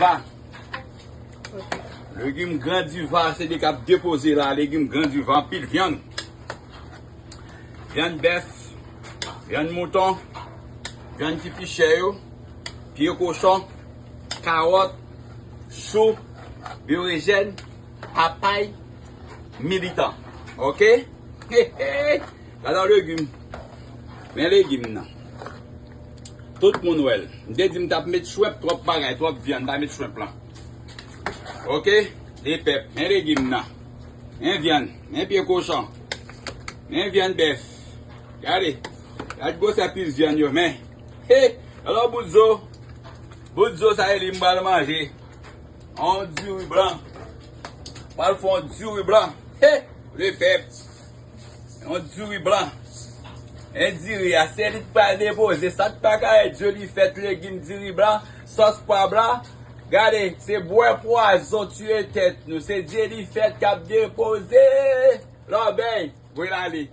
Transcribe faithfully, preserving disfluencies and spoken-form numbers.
Diva. Legim Gran Diva, se li k ap depoze la. Legim Gran Diva, anpil vyann. Vyann bèf, vyann mouton, vyann ki pi chè yo, pye kochon, kawòt, chou, berejèn, papay, militan. Oke? He, he! Gade yon legim. Men legim nan. Tout moun wè l. M te di m t ap met shrimp, twòp bagay, twòp vyann, m pa met shrimp lan. Oke? Lepèp, men legim nan. Men vyann, men pye kochon. Men vyann bèf. Gade. Gade gwosè pis vyann yo, men. He! Alò, bout zo. Bout zo sa e li m pral manje. Yon diri blan. Pral fè yon diri blan. He! Lepèp. Yon diri blan. En diri a, se li k pral depoze. Sa k pa ka ret, Dyelifèt, legim, diri blan, sòs pwa blan. Gade, se bwè pwazon tiye tèt nou. Se Dyelifèt k ap depoze. Lòbèy, voye l ale.